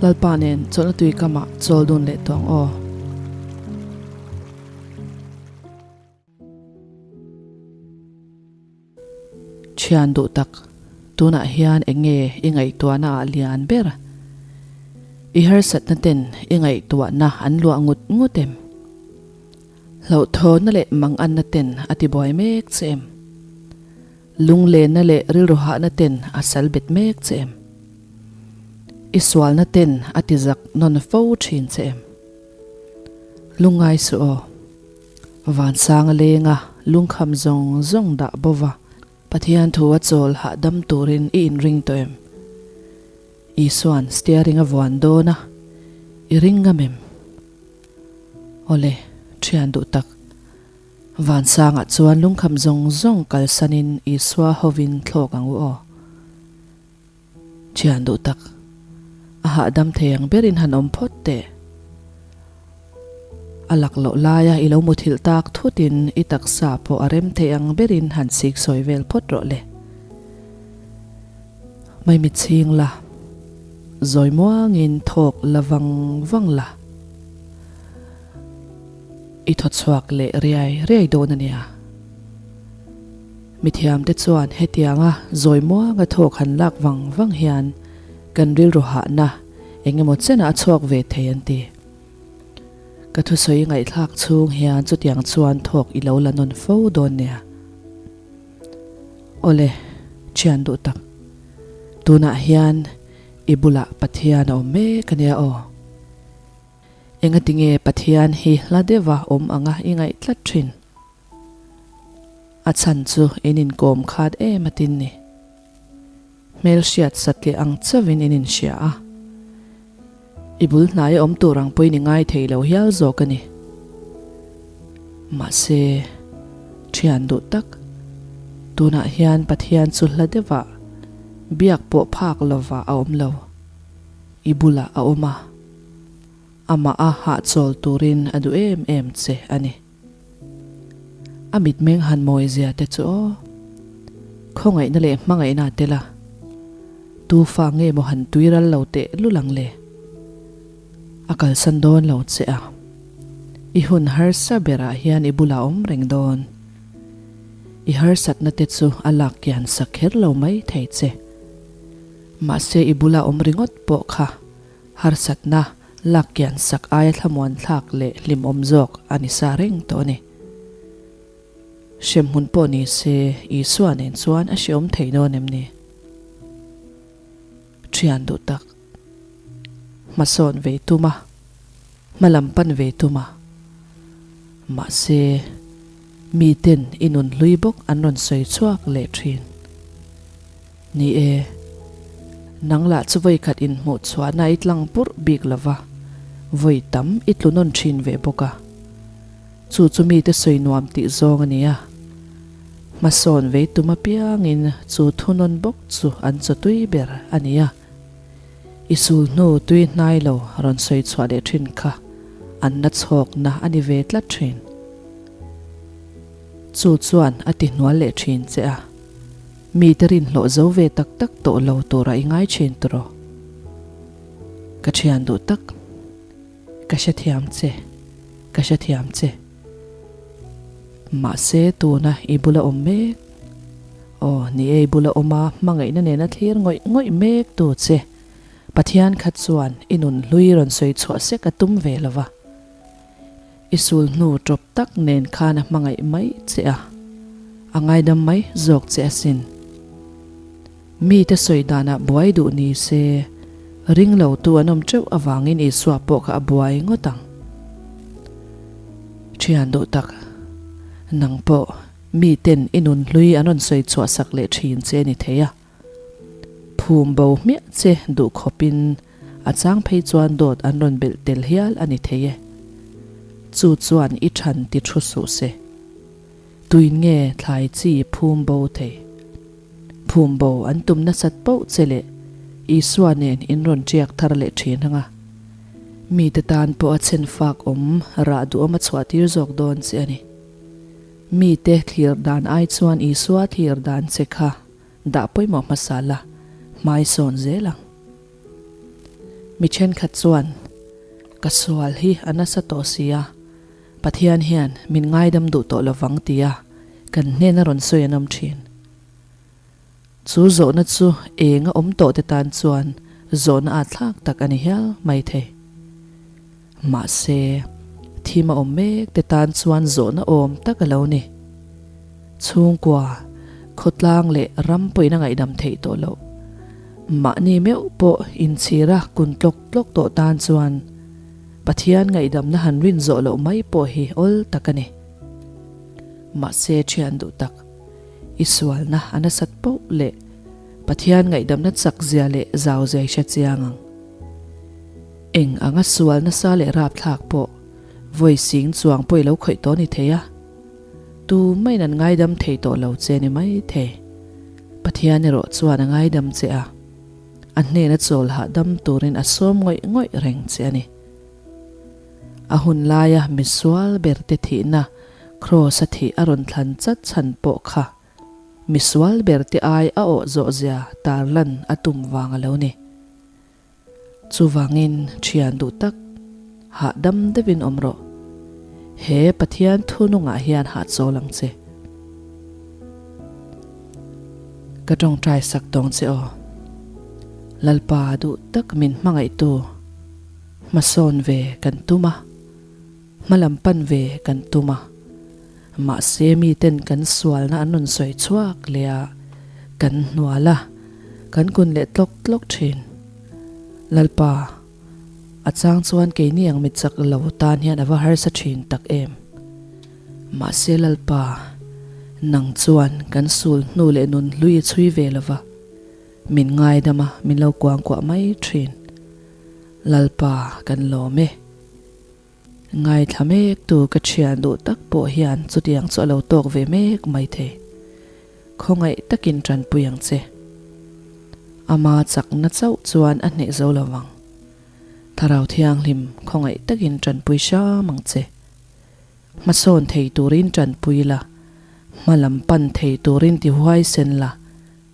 Lalpa nen chawlhna tui kamah chawl dun leh tawh ang aw. Thian duh tak, tunah hian eng nge i ngaihtuahna ah lian ber? I harsatna ten i ngaihtuahna an luah ngut ngut em? Hlauhthawnna leh manganna ten a tibuai mek che em? Lunglenna leh rilru hahna ten a sal bet mek che em? I sualna ten a tizak nawn fo thin che em? Lungngai suh aw. Vansanga lenga lungkham zawng zawng dah bo va, Pathian thu a chawl hahdam turin i inring tawh em? Isua'n steering a vuan dawn a, i ring ngam em? Awle, thian duh tak. Vansangah chuan lungkham zawng zawng kalsanin Isua hovin thlawk ang u aw. Thian duh tak, a hahdam thei ang berin han awm phawt teh. A lak loh laia i lo muthilh tak thutin i taksa pawh a rem thei ang berin han siksawi vel phawt rawh le. Maimit chhing la, zawi muangin thawk la vang vang la. I thaw chhuak leh riai riai dawn a nia. Mithiamte chuan hetianga zawi muanga thawk han lak vang vang hian kan rilru hahna eng emaw chenah a chhuak ve thei an ti. Ka thusawi ngaihthlak chhung hian chutiang chuan thawk i lo la nawn fo dawn nia. Awle, thian duh tak. Tunah hian i bulah Pathian a awm mek a nia aw. Engatinge Pathian hi hla deuha awm anga i ngaih tlat thin? A chhan chu in inkawm khat em atin ni. Hmelhriat satliah ang chauhin in inhria a. I bul hnai a awm tur ang pawhin i ngai thei lo hial zawk a ni. Mahse, thian duh tak, tunah hian Pathian chu hla deuhah biak pawh phak lovah a awm lo. I bulah a awm a, amah a hahchawl turin a duh em em che a ni. A mitmeng han mawi zia te chu aw. Khawngaihna leh hmangaihna a tel a, tu fa nge maw han tui ral lo teh lul ang le. A kalsan dawn lo che a, i hun harsa berah hian i bulah awm reng dawn. I harsatna te chu a lak kian sak kher lo mai thei che. Mahse i bula awm ringawt pawh kha harsatna lak kian sak aia thlamuan thlak leh hlimawm zawk a ni sa reng tawh a ni. Hremhmun pawh ni se Isua nen chuan a hreawm thei dawn em ni? Thian duh tak, hmasawn ve tum a, hma lam pan ve tum a, mahse miten i nun hlui bawk an rawn sawi chhuak leh thin. Ni e, nang lah chu vawi khat inhmuh chhuahna i tlang purh bik lo va, vawi tam i tlu nawn thin ve bawk a. Chu chu mite sawi nuam tih zawng a ni a. Hmasawn vei tum apiangin chu thunawn bawk chu an chaw tui ber a ni a. I sul hnu tui hnai lo rawn sawi chhuah leh thin kha an la chhawkna a ni ve tlat thin. Chu chuan a ti hnual leh thin che a. Mite rinhlawh zo ve tak tak tawh lo tura i ngai thin tawh. Ka thian duh tak, ka hrethiam che, ka hrethiam che. Mahse tuna i bula awm mek, aw ni e i bula awm a hmangaihna nena thlir ngawih ngawih mek tu che Pathian kha chuan i nun hlui rawn sawi chhuah sek a tum ve lo va. I sul hnu tawp tak nen khan a hmangaih mai che a, a ngaidam mai zawk che asin. Mite sawi danah buai duh ni se, ring lo tu an awm teuh avangin Isua pawh kha a buai ngawt ang. Thian duh tak, nang pawh miten i nun hlui an rawn sawi chhuah sak leh thin che ni thei a. Phum bo hmiah che duh khawpin a chang phei chuan dawt an rawn belh tel hial a ni thei e. Chu chuan i than ti thu suh se. Tuin nge thlai chi phum bo thei? Phum bo an tum nasat poh che leh Isua nen in rawn tiak thar leh thin ang a. Mite tan pawh a chhen fak awm rah duhawm a chhuah tir zawk dawn che a ni. Mite thlir dan ai chuan Isua thlir dan che kha dah pawimawh hmasa la, hmai sawn zel ang. Mi thenkhat chuan, Ka sual hi a nasa tawh si a, Pathian hian min ngaidam duh tawh lovang tia kan hnena rawn sawi an awm thin. Chu zawhna chu eng a awm tawh te tan chuan zawhna at thlak tak a ni hial mai thei. Mahse, thim a awm mek te tan chuan zawhna awm tak a lo ni. Chhungkua, khawtlang leh ram pawhin a ngaihdam theih tawh loh. Mahni meuh pawh inchhira kun tlawk tlawk tawh tan chuan Pathian ngaihdamna han rin zawh loh mai pawh hi awl tak a ni. Mahse, thian duh tak. I sualna a nasat poh leh Pathian ngaihdamna chak zia leh zau zia i hre chiang ang. Eng anga sual nasa leh rapthlak pawh vawi sing chuang pawh i lo khawih tawh ni thei a, tu maiin an ngaidam thei tawh lo che ni mai thei. Pathian erawh chuan a ngaidam che a, a hnena chawl hahdam turin a sawm ngawih ngawih reng che a ni. A hun laia misual berte thihna Kraws a thih a rawn thlan chat chhan pawh kha misual berte ai a awh zawh zia tarlan a tum vang a lo ni. Chuvangin thian duh tak, hahdam deuhin awm rawh. He Pathian thu nungah hian hahchawl ang che. Ka tawngtai sak tawng che aw. Lalpa duh tak min hmangaihtu hmasawn ve kan tum a. Hmalam pan ve kan tum a, mahse miten kan sualna an rawn sawi chhuak leh a, kan hnual a, kan kun leh tlawk tlawk thin. Lalpa, a chang chuan keini ang mi chak lo tan hian a va harsa thin tak em. Mahse Lalpa, nang chuan kan sul hnu leh nun hlui i chhui ve lova, min ngaidam a, min lo kuangkuah mai thin. Lalpa, kan lawm e. Ngaithla mek tu ka thian duh tak pawh hian chutiang chu a lo tawk ve mek mai thei. Khawngaih takin tanpui ang che. Ama chakna chauh chuan a hneh zo lo vang. Thlarau Thianghlim khawngaih takin tanpui hram ang che. Hmasawn thei turin tanpui la, hma lam pan thei turin ti huaisen la.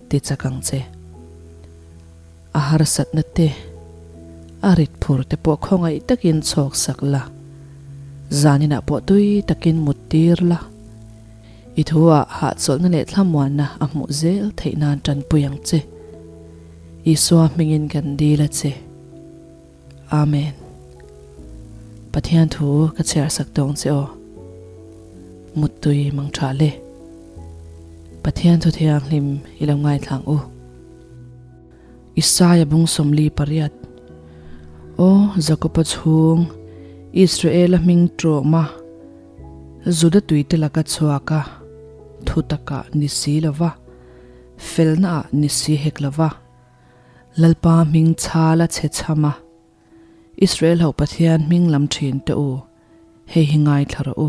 Ti chak ang che. A harsatna te, a rit phur te pawh khawngaih takin chhawk sak la, zaninah pawh tui takin mut tir la, i thuah hahchawlhna leh thlamuanna a hmuh zel theih nan tanpui ang che. Isua hmingin kan dil a che. Amen. Pathian thu ka chhiar sak tawng che aw. Muttui mang tha le. Pathian thu thianghlim i lo ngaithlang u. Isaia bung 48 Aw Jakoba chhung Israela hming tawma Juda tuite laka chhuak a thu takah ni si lova felna ah ni si hek lova. Lalpa hming chhal a chhe chham a, Israel ho Pathian hming lam thin te u, hei hi ngaithla rawh u.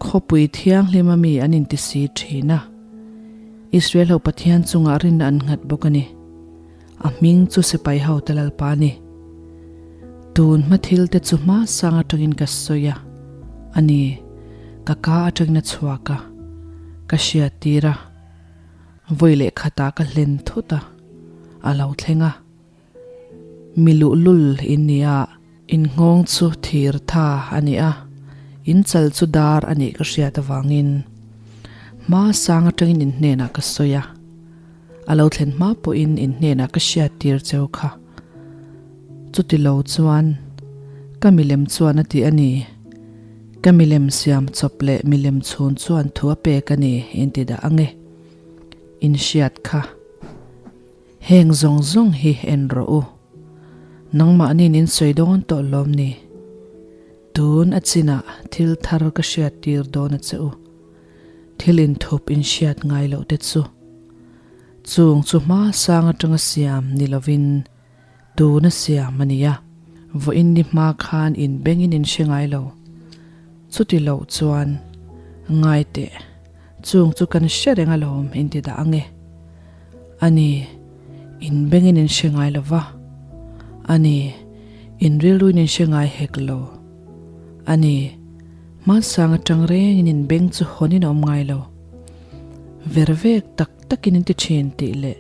Khawpui thianghlim a mi an inti si thin a, Israel ho Pathian chungah rinna an nghat bawk a ni. A hming chu sipai ho te Lalpa a ni. Tun hma thil te chu hma sang atangin ka sawi a, a ni, ka ka atangin a chhuak a, ka hriattir a. Vawi leh khatah ka hlen thut a, a lo thleng a. Mi luhlul in ni a, in nghawng chu thir tha a ni a, in chal chu dar a nih ka hriat avangin hma sang atangin in hnenah ka sawi a, a lo thlen hma pawhin in hnenah ka hriat tir cheu kha. Chuti lo chuan ka milem chuan a ti a ni. Ka milem siam chawp leh milem chhun chuan thu a pek a ni in ti dah ang e. In hriat kha. Heng zawng zawng hi en rawh u. Nangmahniin in sawi dawn tawh lawm ni. Tun a chinah thil thar ka hriat tir dawn a che u. Thil inthup in hriat ngai loh te chu. Chung chu hma sang atanga siam ni lovin Tuna siam a nia, vawiin ni hma khan in bengin in hre ngai lo. Chuti loh chuan, Ngai teh, chung chu kan hre reng alawm in ti dah ang e. A ni, in bengin in hre ngai lo va. A ni, in rilruin in hre ngai hek lo. A ni, hmansang atang rengin in beng chu hawnin a awm ngai lo. Vervek tak takin in ti thin tih leh.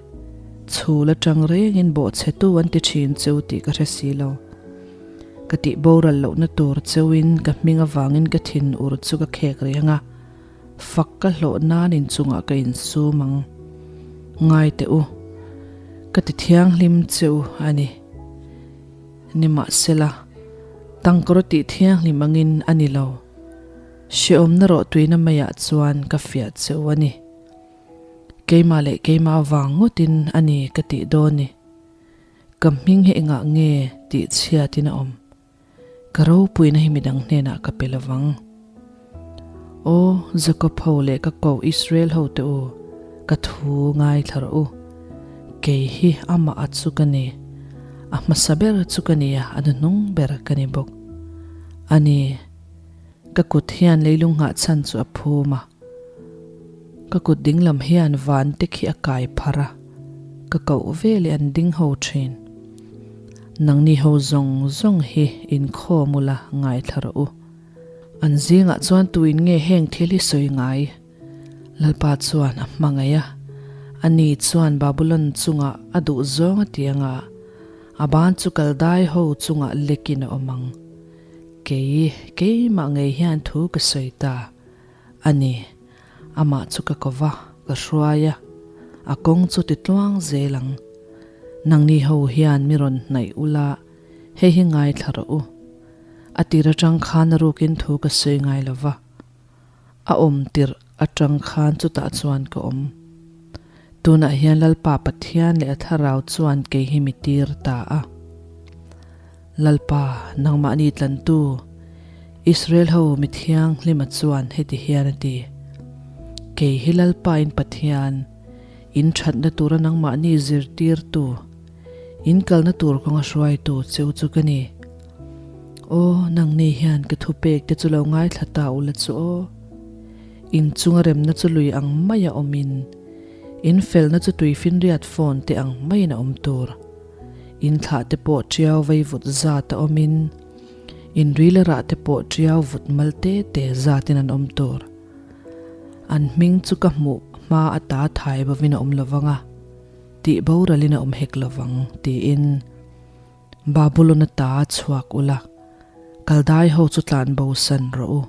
Chhul atang rengin bawhchhetu an ti thin cheu tih ka hre si lo. Ka tih boral lohna tur cheuin ka hming avangin ka thin ur chu ka khek reng a, fak ka hlawh nan inchungah ka insum ang. Ngai teh u, ka ti thianghlim cheu a ni. Nimahsela, tangkawr tih thianghlim angin a ni lo. Hrehawmna rawh tuina maiah chuan ka fiah cheu a ni. Keimah leh keimah vang ngawtin a ni ka tih dawn ni. Ka hming hi engah nge tih chhiatin a awm? Ka ropuina hi midang hnenah ka pe lovang. Aw, Jakob ho leh ka koh Israel ho te u, ka thu ngaithla rawh u. Kei hi amah a chu ka ni. A hmasa ber chu ka ni a, a hnuhnung ber ka ni bawk. A ni, ka kut hian leilung nghahchhan chu a phum a. Ka kut dinglam hian van te khi a kai phar a, ka koh ve leh an ding ho thin. Nangni ho zawng zawng hi inkhawm ula ngaithla rawh u. An zingah chuan tuin nge heng thil hi sawi ngai? Lalpa chuan a hmangaih a, ani chuan Babulon chungah a duh zawng a ti anga, a ban chu Kaldai ho chungah lekin a awm ang. Kei, keimah ngei hian thu ka sawi ta. A ni, amah chu ka ko va, ka hruai a, a kawng chu ti tluang zel ang. Nangni ho hian mi rawn hnaih ula, hei hi ngaithla rawh u. A tir atang khan a rukin thu ka sawi ngai lo va, a awm tirh atang khan chutah chuan ka awm. Tunah hian Lalpa Pathian leh a Thlarau chuan kei hi mi tir ta a. Lalpa, nangmahni tlantu, Israel ho mi thianghlima chuan heti hian a ti, Kei hi Lalpa in Pathian, in thatna tura nangmahni zirtirtu, in kalna tur kawnga hruaitu cheu chu ka ni. Aw, nangni hian ka thupek te chu lo ngaithla ta ula chu aw. In chunga remna chu lui ang maia awmin, in felna chu tuifinriat phone te ang maiin a awm tur. In thlah te pawh tiau vei vut zat a awmin, in ril a rah te pawh tiau vut mal te te zatin an awm tur. An hming chu ka hmuh hma ata thai bovin a awm lovang a, tih boralin a awm hek lovang, tiin Babulon ata chhuak ula, Kaldai ho chu tlan bosan rawh u.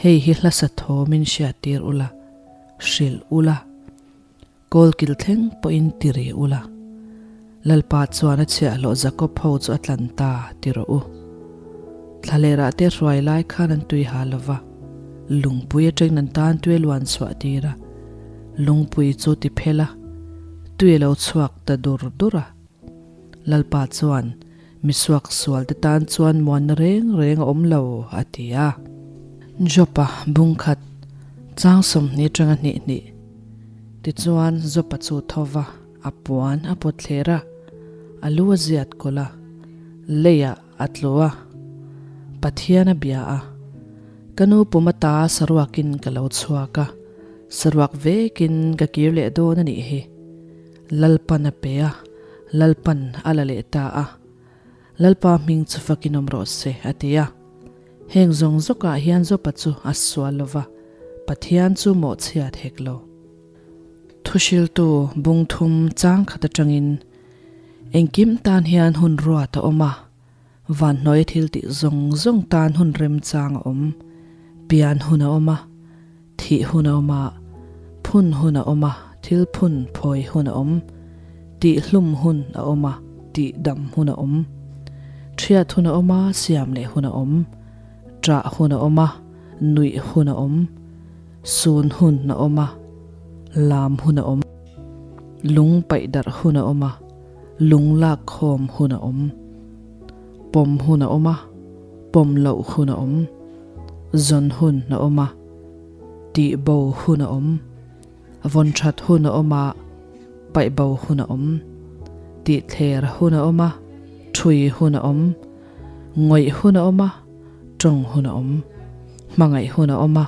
Hei hi hlasa thawmin hriattir ula, hrilh ula. Kawlkil thleng pawhin ti ri ula, Lalpa chuan a chhiahhlawh Jakob ho chu a tlan ta ti rawh u. Thlalerah te hruai lai khan an tui ha lo va, lungpui atangin an tan tui a luan chhuah tir a, lungpui chu ti phel a, tui a lo chhuak ta dur dur a. Lalpa chuan, Misuak sualte tan chuan muanna reng reng a awm lo, a ti a. Jopa bungkhat chang 20 atanga hnih hnih. Tichuan Jopa chu tho va, a puan a pawt thler a, a lu a ziat kawlh a, leiah a tlu a, Pathian a bia a. Ka nu pum ata saruakin ka lo chhuak a, saruak vekin ka kir leh dawn a nih hi. Lalpan a pe a, Lalpan a la leh ta a. Lalpa hming chu fakin awm rawh se, a ti a. Heng zawng zawkah hian Jopa chu a sual lo va, Pathian chu mawhchhiat hek lo. Thuhriltu bung thum chang khat atangin engkim tan hian hun ruat a awm a, vanhnuaia thil tih zawng zawng tan hun remchang a awm, pian hun a awm a, thih hun a awm a, phun hun a awm a, thil phun phawi hun a awm, tih hlum hun a awm a, tih dam hun a awm, ṭhiat hun a awm a, siam leh hun a awm, ṭah hun a awm a, nuih hun a awm, sun hun a awm a, lam hun a awm, lung paih darh hun a awm a, lung lak khawm hun a awm, pawm hun a awm a, pawm loh hun a awm, zawn hun a awm a, tih bo hun a awm, vawn that hun a awm a, paih bo hun a awm, tih thler hun a awm a, thui hun a awm, ngawih hun a awm a, tawng hun a awm, hmangaih hun a awm a,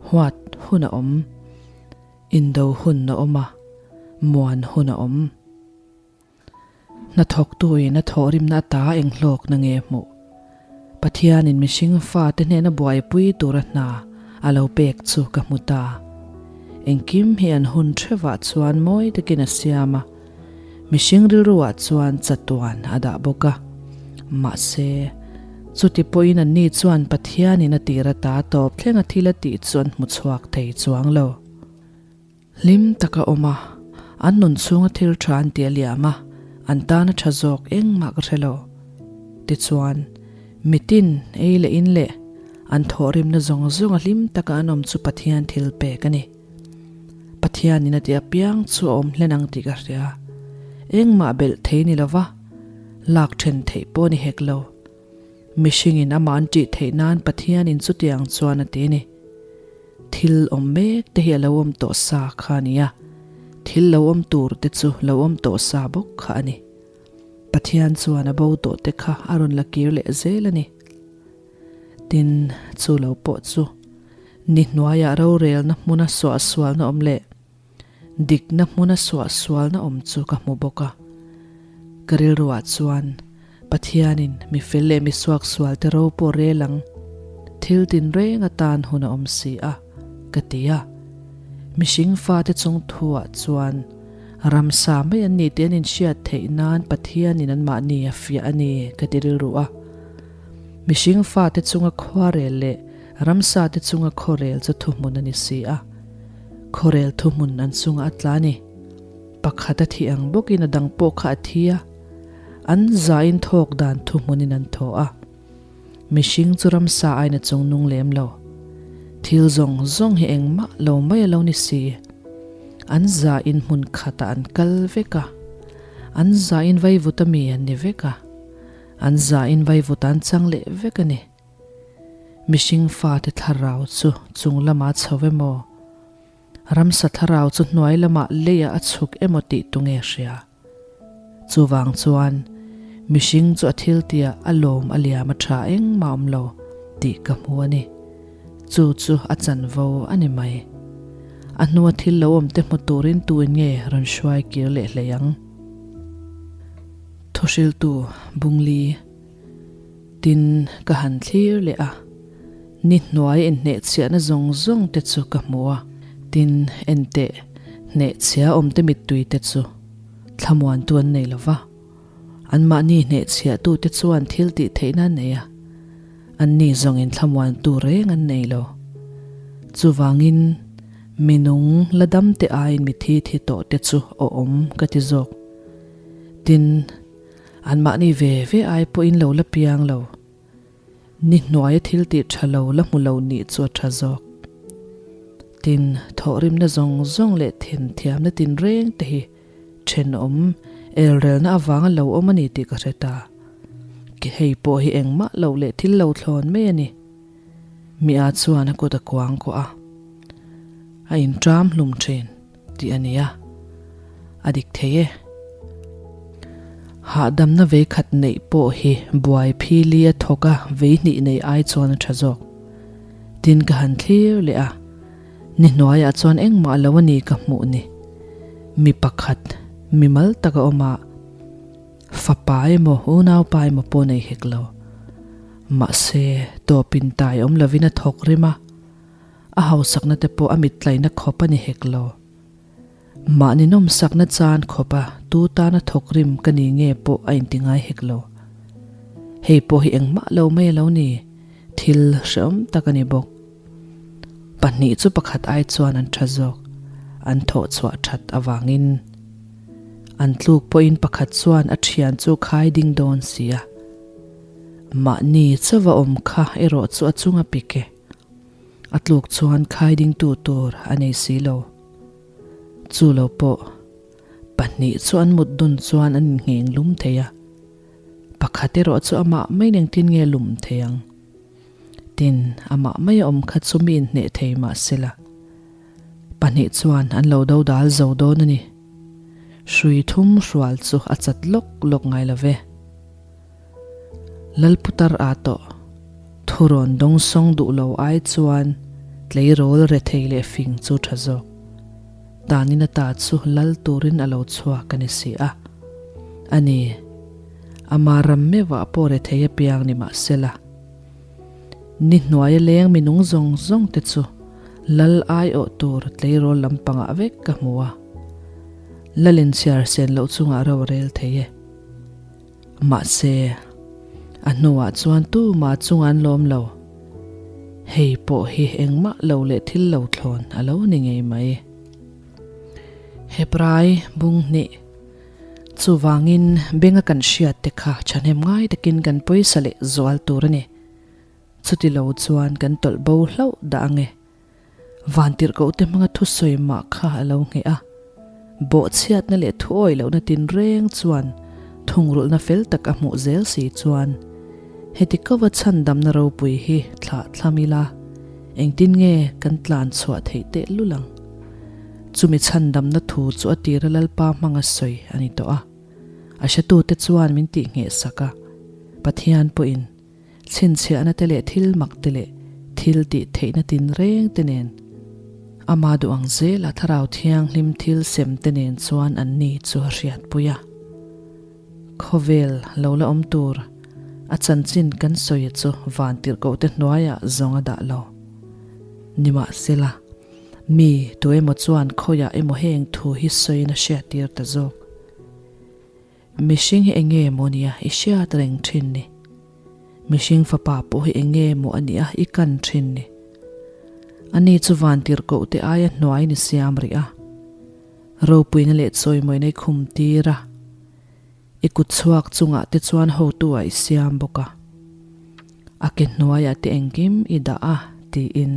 huat hun a awm, indo hun a awm a, muan hun a awm. Hnathawktuin a thawhrimna ata eng hlawkna nge hmuh? Pathianin mihring fate hnena buaipui tura hna a lo pek chu ka hmu ta. Engkim hi an hun thevah chuan mawi takin a siam a. Mihring rilruah chuan chatuan a dah bawk a. Mahse, chuti pawhin anni chuan Pathianin a tir ata tawp thlenga thil a tih chu an hmu chhuak thei chuang lo. Hlim taka awm a, an nun chhunga thil tha an ti a liam a, an tana tha zawk engmah ka hre lo. Tichuan, mitin ei leh in leh an thawhrimna zawng zawnga hlim taka an awm chu Pathian thil pek a ni. Pathianin a ti apiang chu a awm hlen ang tih ka hria. Engmah belh thei ni lova, lak then theih pawh ni hek lo. Mihringin amah an ṭih theih nan Pathianin chutiang chuan a ti a ni. Thil awm mek te hi a lo awm tawh sa kha a ni a, thil lo awm tur te chu lo awm tawh sa bawk kha a ni. Pathian chuan a bo tawh te kha a rawn la kir leh zel a ni. Tin, chu lo pawh chu ni hnuaiah rorelna hmuna suahsualna awm leh dikna hmuna suahsualna awm chu ka hmu bawk a. Ka rilruah chuan Pathianin mi fel leh mi suaksualte ro pawh rel ang, thil tinreng atan hun a awm si a, ka ti a. Mihring fate chung thuah chuan ramsa mai an ni tih an inhriat theih nan Pathianin anmahni a fiah a ni, ka ti rilru a. Mihring fate chunga khuarel leh ramsate chunga khawrel chu thuhmun a ni si a. Khawrel thuhmun an chunga a tla a ni. Pakhat a thih ang bawkin a dang pawh kha a thi a. An zain thawk dan thuhmunin an thaw a. Mihring chu ramsa aiin a chung nung lem lo. Thil zawng zawng hi engmah lo mai a lo ni si. An zain hmun khatah an kal vek a. An zain vaivut ami an ni vek a. An zain vaivut an chang leh vek a ni. Mihring fate thlarau chu chung lamah a chho emaw, ramsa thlarau chu hnuai lamah leiah a chhuk emaw tih tu nge hria? Chuvang chuan mihring chu a thil tihah a lawm a liam a tha engmah awm lo tih ka hmu a ni. Chu chu a chanvo a ni mai. A hnua thil lo awm te hmu turin tuin nge rawn hruai kir leh hlei ang? Thuhriltu Bungli tin ka han thlir leh a, ni hnuai inhnehchhiahna zawng zawng te chu ka hmu a, tin enteh hnehchhia awmte mittui te chu thlamuantu an nei lo va, anmahni hnehchhiahtute chuan thil tih theihna an nei a, anni zawngin thlamuantu reng an nei lo. Chuvangin mi nung la damte aiin mithi thi tawh te chu awm ka ti zawk. Tin, anmahni ve ve ai pawhin lo la piang lo. Ni hnuaia thil tih tha lo la hmu lo nih chu a tha zawk. Tin, thawhrimna zawng zawng leh thenthiamna tinreng te hi thenawm elrelna avanga lo awm a ni tih ka hre ta. Ke hei pawh hi engmah loh leh thil lo thlawn mai a ni. Mi a chuan a kut a kuang kuah a, a inṭam hlum ṭhin. Tih a ni a, a dik thei e. Hahdamna vei khat neih pawh hi buai phili a thawk a, vei hnih nei ai chuan a tha zawk. Tin ka han thlir leh a, ni hnuaiah chuan engmah lo a ni ka hmuh ni. Mi pakhat, mi mal tak a awm a, fapa emaw unaupa emaw pawh nei hek lo. Mahse, tawpin tai awm lovin a thawk rim a. A hausakna te pawh a mittlaihna khawp a ni hek lo. Mahni nawmsakna chan khawp a tu tana thawk rim ka ni nge pawh a inti ngai hek lo. Hei pawh hi engmah lo mai a lo ni, thil hrehawm tak a ni bawk. Pahnih chu pakhat ai chuan an tha zawk, an thawh chhuah that avangin. An tluk pawhin pakhat chuan a thian chu khai ding dawn si a. Mahni chauva awm kha erawh chu a chunga pik e. A tluk chuan khai dingtu tur a nei si lo. Chu lo pawh, pahnih chu an mut dun chuan an inngheng lum thei a. Pakhat erawh chu amah mai engtin nge lum thei ang? Tin, amah mai a awm kha chu mi inhneh thei mah sela. Pahnih chuan an lo do dal zo dawn a ni. Hrui thum hrual chu a chat lawk lawk ngai lo ve. Lalputar a tawh. Thurawn dawngsawng duh lo ai chuan tleirawl rethei leh fing chu tha zawk. Tanin ata chu lal turin a lo chhuak a ni si a. A ni, ama ram meuhah pawh rethei apiang ni mah sela. Ni hnuaia leng minung zawng zawng te chu lal aiawh tur tleirawl lampangah vek ka hmu a. Lalin chhiar sen loh chungah ro a rel thei e. Mahse, a hnuah chuan tumah chungah an lawm lo. Hei pawh hi engmah lo leh thil lo thlawn a lo ni ngei mai. Hebrai bung hnih Chuvangin benga kan hriat te kha thahnem ngai takin kan pawisa leh zual tur a ni. Chuti lo chuan kan tawlh bo hlauh dah ang e. Vantirhkohte hmanga thusawi mah kha a lo ngheh a. Bawhchhiatna leh thuawi lohna tinreng chuan thungrulhna fel tak a hmuh zel si chuan heti kova chhandamna ropui hi thlah thlam ila engtin nge kan tlan chhuah theih teh lul ang? Chumi chhandamna thu chu a tira Lalpa hmanga sawi a ni tawh a. A hretute chuan min tihngheh sak a, Pathian pawhin Chhinchhiahna te leh thil mak te leh thil tih theihna tinreng te nen, ama duh ang zela Thlarau Thianghlim thil sem te nen chuan an ni chu a hriatpui a. Khawvel lo la awm tur a chanchin kan sawi chu vantirhkoh te hnuaiah zawng a dah lo. Nimahsela, mi tu emaw chuan khawiah emaw heng thu hi sawiin a hriattir ta zawk. Mihring hi enge maw nia i hriat reng thin ni? Mihring fapa pawh hi enge maw a nia i kan thin ni? Ani chu vantirhkoh te aia hnuai ni siam rih a, ropuina leh chawimawina i khum tir a, i kut chhuak chungah te chuan hotu ah i siam bawk a, a ke hnuaiah te engkim i dah a tiin.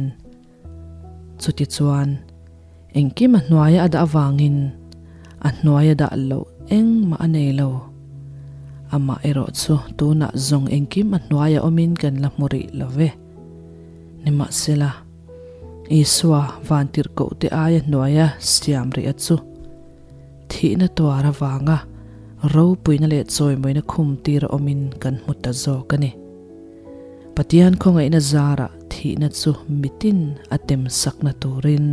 Chutichuan, engkim a hnuaia a dah avangin a hnuaia dah loh engmah a nei lo. Amah erawh chu tunah zawng engkim a hnuaia awmin kan la hmu rih lo ve. Nimahsela, Isua vantirhkohte aia hnuaia siam rih a chu thihna tuar avanga ropuina leh chawimawina khum tir a awmin kan hmu ta zawk a ni. Pathian khawngaihna zarah thihna chu mitin a tem sakna turin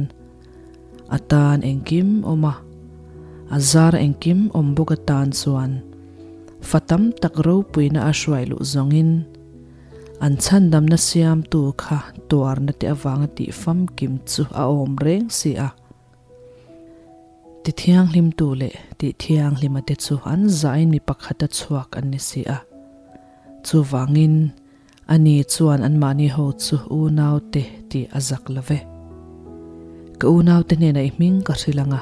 a tan engkim awm a, a zara engkim awm bawk atan chuan fa tam tak ropuina a hruai luh zawngin an chhandamna siamtu kha tuarna te avanga tih famkim chu a awm reng si a. Ti thianghlimtu leh tih thianghlima te chu an zahin mi pakhata chhuak an ni si a. Chuvangin, ani chuan anmahni ho chu unaute tih a zak lo ve. Ka unaute hnenah i hming ka hrilh ang a,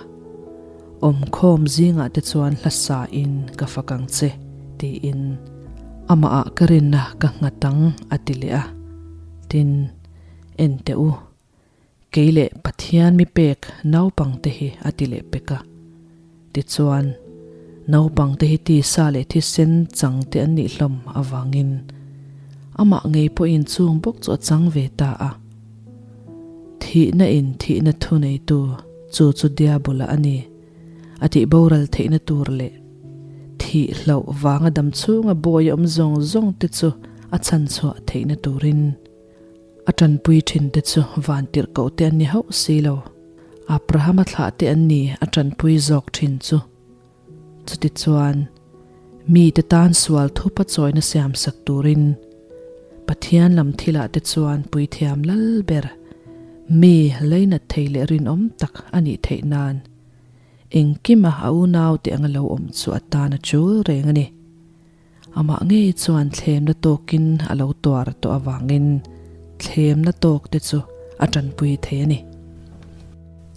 awmkhawm zingah te chuan hla sain ka fak ang che, tiin amahah ka rinna ka nghat ang a ti leh a. Tin, en teh u, Kei leh Pathian mi pek naupangte hi a ti leh pek a. Tichuan, naupangte hi tisa leh thisen changte an nih hlawm avangin amah ngei pawhin chung bawk chu a chang ve ta a. Thihna in thihna thuneitu chu chu Diabola a ni a tih boral theihna tur leh thih hlauh vanga damchhunga bawi awm zawng zawng te chu a chhanchhuah theihna turin A tanpui thin te chu vantirhkoh te an ni hauh si lo. Abrahama thlah te an ni a tanpui zawk thin chu. Chutichuan, mite tan sual thupa chawina siamsak turin Pathian lam thilah te chuan puithiam lal ber, mi leinat thei leh rinawm tak a nih theih nan engkima a unaute anga lo awm chu a tan a chul reng a ni. Amah ngei chuan thlemna tawkin a lo tuar tawh avangin thlemna tawk te chu a tanpui thei a ni.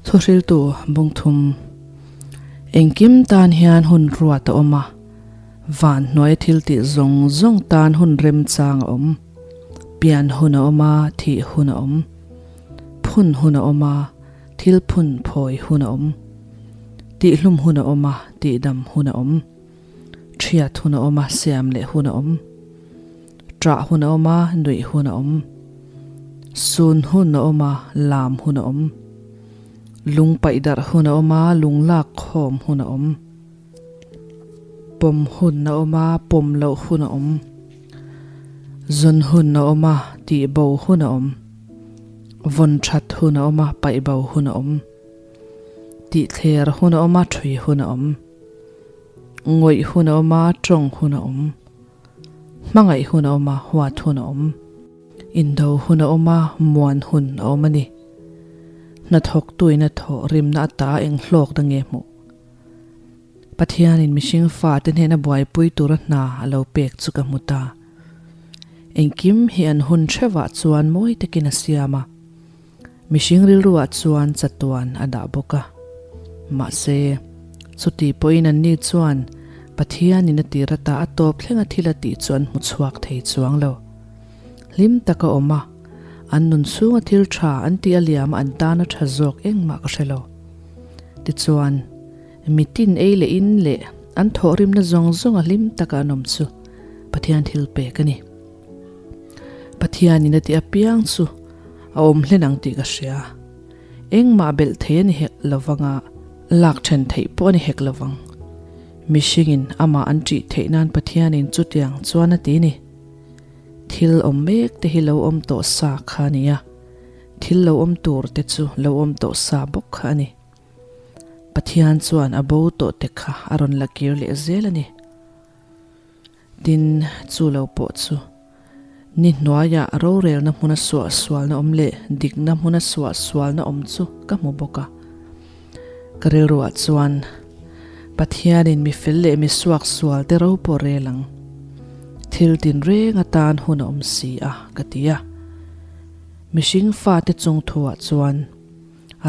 Thuhriltu bungthum Engkim tan hian hun ruat a awm a, van hnuaia thil tih zawng zawng tan hun remchang a awm. Pian hun a awm a, thih hun a awm. Phun hun a awm a, thil phun phawi hun a awm. Tihhlum hun a awm a, tihdam hun a awm. Thiat hun a awm a, siam leh hun a awm. Ṭah hun a awm a, nuih hun a awm. Sun hun a awm a, lam hun a awm. Lung paih darh hun a awm a, lung lak khawm hun a awm. Pawm hun a awm a, pawm loh hun a awm. Zawn hun a awm a, tih bo hun a awm. Vawn ṭhat hun a awm a, paih bo hun a awm. Tih thler hun a awm a, ṭhui hun a awm. Ngawih hun a awm a, tawng hun a awm. Hmangaih hun a awm a, huat hun a awm. Indo hun a awm a, muan hun a awm a ni. Hnathawktuin a thawh rimna ata eng hlawkna nge hmuh? Pathianin mihring fate hnena buaipui tura hna a lo pek chu ka hmu ta. Engkim hi an hun hrevah chuan mawi takin a siam a, mihring rilruah chuan chatuan a dah bawk a. Mahse, chuti pawhin anni chuan Pathianin a tir ata a tawp thlenga thil a tih chu an hmu chhuak thei chuang lo. Hlim taka awm a, an nun chhunga thil tha an tih a liam a an tana tha zawk engmah ka hre lo. Tichuan, mitin ei leh in leh an thawhrimna zawng zawng a hlim taka an awm chu Pathian thil pek a ni. Pathianin a tih apiang chu a awm hlen ang tih ka hria. Engmah belh thei a ni hek lovang a, lak then theih pawh a ni hek lovang. Mihringin amah an ṭih theih nan Pathianin chutiang chuan a ti a ni. Thil awm mek te hi lo awm tawh sa kha a ni a, thil lo awm tur te chu lo awm tawh sa bawk kha a ni. Pathian chuan a bo tawh te kha a rawn la kir leh zel a ni. Tin, chu lo pawh chu ni hnuaiah rorelna hmuna suahsualna awm leh dikna hmuna suahsualna awm chu ka hmu bawk a. Ka rilruah chuan Pathianin mi fel leh mi suaksual te ro pawh rel ang. Thil tinreng atan hun a awm si a, ka ti a. Mihring fate chungthuah chuan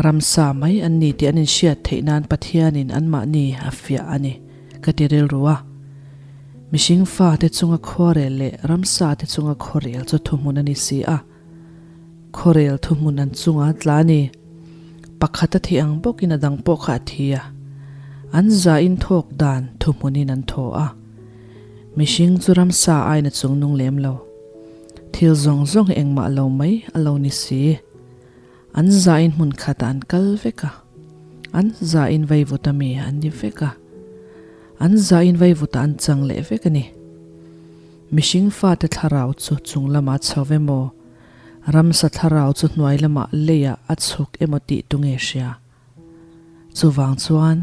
ramsa mai an ni tih an inhriat theih nan Pathianin anmahni a fiah a ni, ka ti rilru a. Mihring fate chunga khuarel leh ramsa te chunga khuarel chu thuhmun a ni si a. Khuarel thuhmun an chunga tla a ni. Pakhat a thih ang bawkin a dang pawh kha a thi a. An zain thawk dan thuhmunin an thaw a. Mihring chu ramsa aiin a chungnung lem lo. Thil zawng zawng hi engmah lo mai a lo ni si. An zain hmun khatah an kal vek a. An zain vaivuta mi an ni vek a. An zain vaivuta an chang leh vek a ni. Mihring fate thlarau chu chung lamah chho ve maw? Ramsa thlarau chu hnuai lamah leiah a chhuk emaw tih tu nge hria? Chuvang chuan,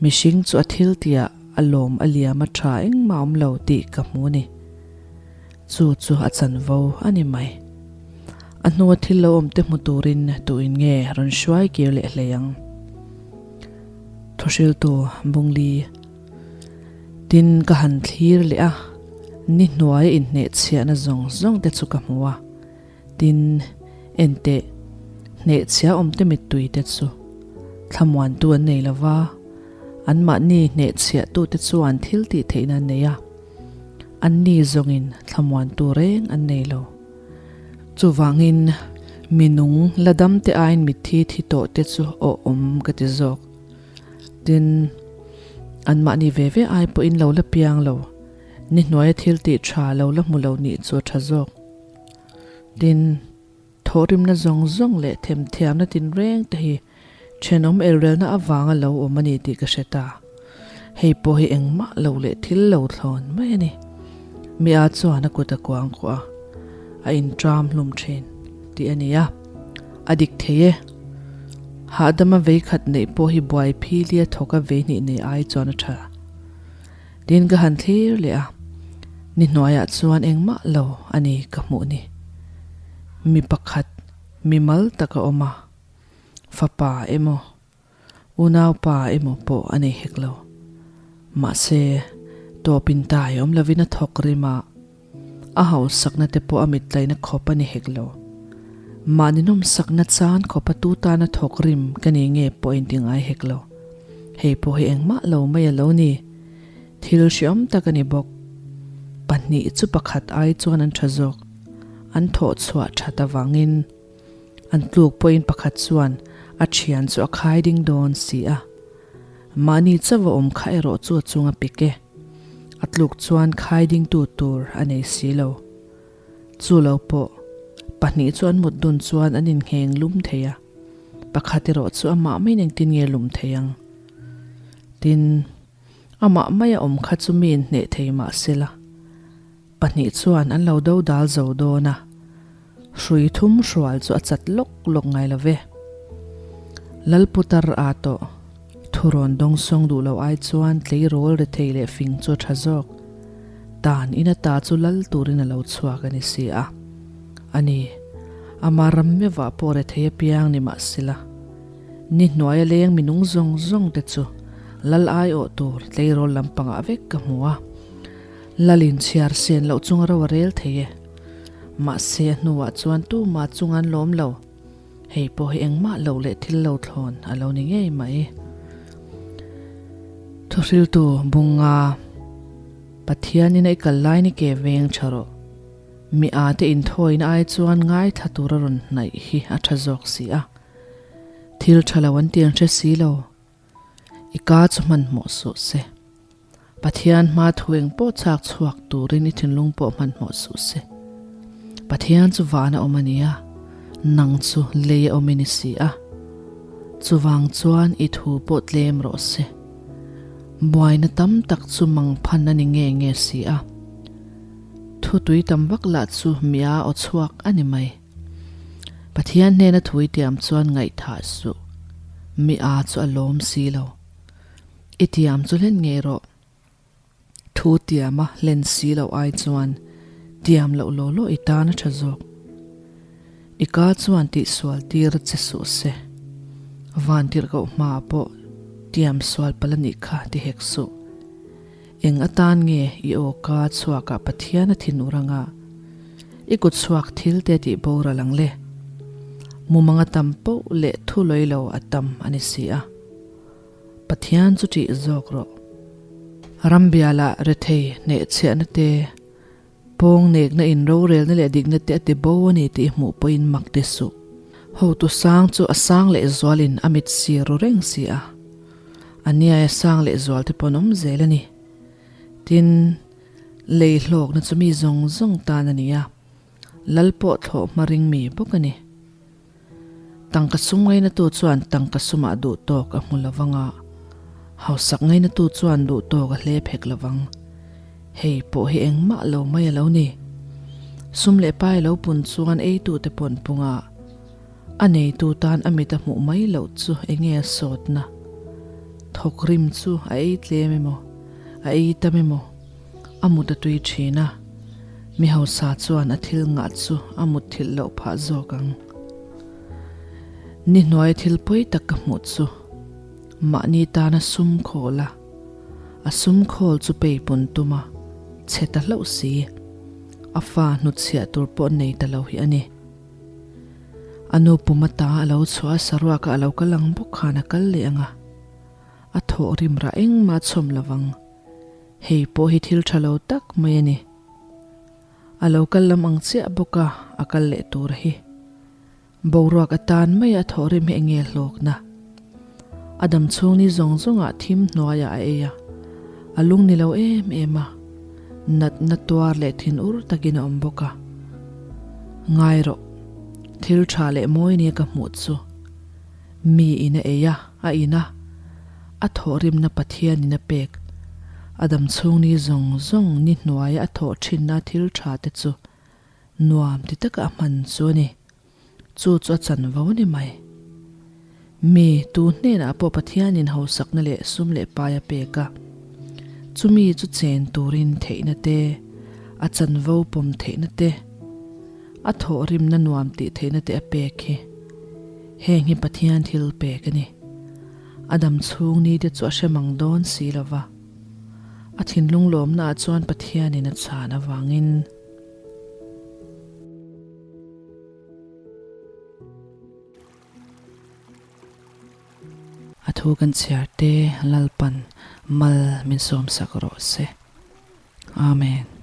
mihring chu a thil tihah a lawm a liam a tha engmah awm lo tih ka hmu a ni. Chu chu a chanvo a ni mai. A hnua thil lo awm te hmu turin tuin nge rawn hruai kir leh hlei ang? Thuhriltu Bungli. Tin, ka han thlir leh a, ni hnuaia inhnehchhiahna zawng zawng te chu ka hmu a. Tin, enteh, hnehchhia awmte mittui te chu thlamuantu an nei lo va, anmahni hnehchhiahtute chuan thil tih theihna an nei a, anni zawngin thlamuantu reng an nei lo. Chuvangin, mi nung la damte aiin mitthi thi tawhte chu awhawm ka ti zawk. Tin, anmahni ve ve ai pawhin lo la piang lo, ni hnuaia thil tih tha lo la hmu lo nih chu a tha zawk. Tin, thawhrimna zawng zawng leh themthiamna tinreng te hi thenawm elrelna avanga lo awm a ni tih ka hre ta. Hei pawh hi engmah lo leh thil lo thlawn mai a ni. Mi a chuan a kut a kuang kuah a, a intram hlum thin tih a ni a. A dik thei e. Hahdama vei khat neih pawh hi buai philia thawka vei hnih nei ai chuan a tha. Tin ka han thlir leh a, ni hnuaiah chuan engmah lo a ni ka hmuh ni. Mi pakhat mi mal tak a awm a, fapa emaw, unaupa emaw pawh a nei hek lo. Mahse, tawpin tai awm lovin a thawk rim a, a hausakna te pawh a mitlaina khawp a ni hek lo. Mahni nawmsakna chan khawpa tu tana thawk rim ka ni nge pawh inti ngai hek lo. Hei pawh hi engmah lo mai a lo ni. Thil hriawm tak a ni bawk. Pahnih chu pakhat ai chuan an tha zawk. An thawh chhuah that avangin an tluk pawhin pakhat chuan a thian chu a khai ding dawn si a. Mahni chauh a awm kha erawh chu a chung a pik e. A tluk chuan khai dingtu tur a nei si lo. Chu lo pawh, pahnih chu an mut dun chuan an inngheng lum thei a, pakhat erawh chu amah maiin engtin nge lum thei ang? Tin, amah maia awm kha chu mi inhneh thei mah sela, pahnih chuan an lo do dal zo dawn a, hrui thum hrual chu a chat lawk lawk ngai lo ve. Lalputar a tawh, Thurawn dawngsawng duh lo ai chuan tleirawl rethei leh fing chu a tha zawk. Tan in ata chu lal turin a lo chhuak a ni si a. A ni, ama ram meuhah pawh rethei apiang ni mahsela, ni hnuaia leng minung zawng zawng te chu Lal aiawh tur tleirawl lampangah vek ka hmu a. Lalin chhiar sen loh chunga ro a rel thei e. Mahse a hnuah chuan tumah chung an lawm lo. Hei pawh hi engmah loh leh thil lo thlawn a lo ni ngei mai. Thuhriltu Bunga, Pathianin a i kal lai ni ke veng tha rawh. Mi â te inthawina ai chuan ngaithla tura rawn hnaih hi a tha zawk si a. Thil tha lo an ti an hre si lo. I ka chu hmanhmawh suh se. Pathian hma thu eng pawh chak chhuak turin i thinlung pawh hmanhmawh suh se. Pathian chu van a awm a nia, nang chu lei a awm i ni si a. Chuvang chuan i thu pawh tlem rawh se. Buaina tam tak chu mangphan a ni nge nge si a. Thu tui tam vak lah chu mia aw chhuak a ni mai. Pathian hnena thu i tiam chuan ngaihthah suh. Mi a chu a lawm si lo. I tiam chu hlen ngei rawh. Thu tiama hlen si loh ai chuan tiam loh law law i tan a tha zawk. I ka chuan tihsual tir che suh se. Vantirhkoh hmaah pawh tiam sual palh a nih kha ti hek suh. Eng atan nge i aw ka chhuakah Pathian a thin ur anga i kut chhuak thil te tih boral ang le? Mumang a tam poh leh thu lawi lo a tam a ni si a. Pathian chu ṭih zawk rawh. Rambialah rethei hnehchhiahna te, pawng nekna in rorelna leh dikna te a ti bo a ni tih hmuh pawhin mak ti suh. Hotu sang chu a sang leh zualin a mit sir ru reng si a. A niaia sang leh zual te pawh an awm zel a ni. Tin, lei hlawkna chu mi zawng zawng tan a ni a, lal pawh thlawh hma ring mi bawk a ni. Tangka sum ngainatu chuan tangka sumah duh tawk a hmu lo vang a, hausak ngainatu chuan duh tawk a hle phek lo vang. Hei pawh hi engmah lo mai a lo ni. Sum leh pai lo pun chuan eitute pawn pung a, a neitu tan a mit a hmuh mai loh chu enge a sawtna? Thawk rim chu a ei tlem emaw, a ei tam emaw, a mut a tui thin a, mi hausa chuan a thil ngah chu a mut thilh loh phah zawk ang. Ni hnuai thil pawi tak ka hmuh chu mahni tana sum khawl a, a sum khawl chu peipun tum a, chhe ta hlauh si, a fa hnutchhiah tur pawh nei ta lo hi a ni. A nu pum ata a lo chhuah a, saruaka a lo kal ang bawk khan a kal leh ang a, a thawh rim rah engmah a chhawm lo vang. Hei pawh hi thil tha lo tak mai a ni. A lo kal lam ang chiah bawk a, a kal leh tur hi. Boruak atan mai a thawhrim hi enge hlawkna? A dam chhung ni zawng zawngah thim hnuaiah a ei a, a lung ni lo em em a, natna tuar leh thin ur takin a awm bawk a. Ngai rawh, thil tha leh mawi nia ka hmuh chu. Mi in a ei a, a in a, a thawhrimna Pathianin a pek. A dam chhung ni zawng zawng ni hnuaia a thawh thinna thil tha te chu nuam ti taka a hman chu a ni. Chu chu a chanvo a ni mai. Mi tu hnenah pawh Pathianin hausakna leh sum leh pai a pek a, chumi chu chen turin theihna te, a chanvo pawm theihna te, A thawhrimna nuam tih theihna te a pek hi. Heng hi Pathian thil pek a ni. A dam chhung ni te chu a hre mang dawn si lo va. A thinlung lawmna ah chuan Pathianin a chhan avangin. A thu kan chhiar te Lalpan mal min sawmsak rawh se. Amen.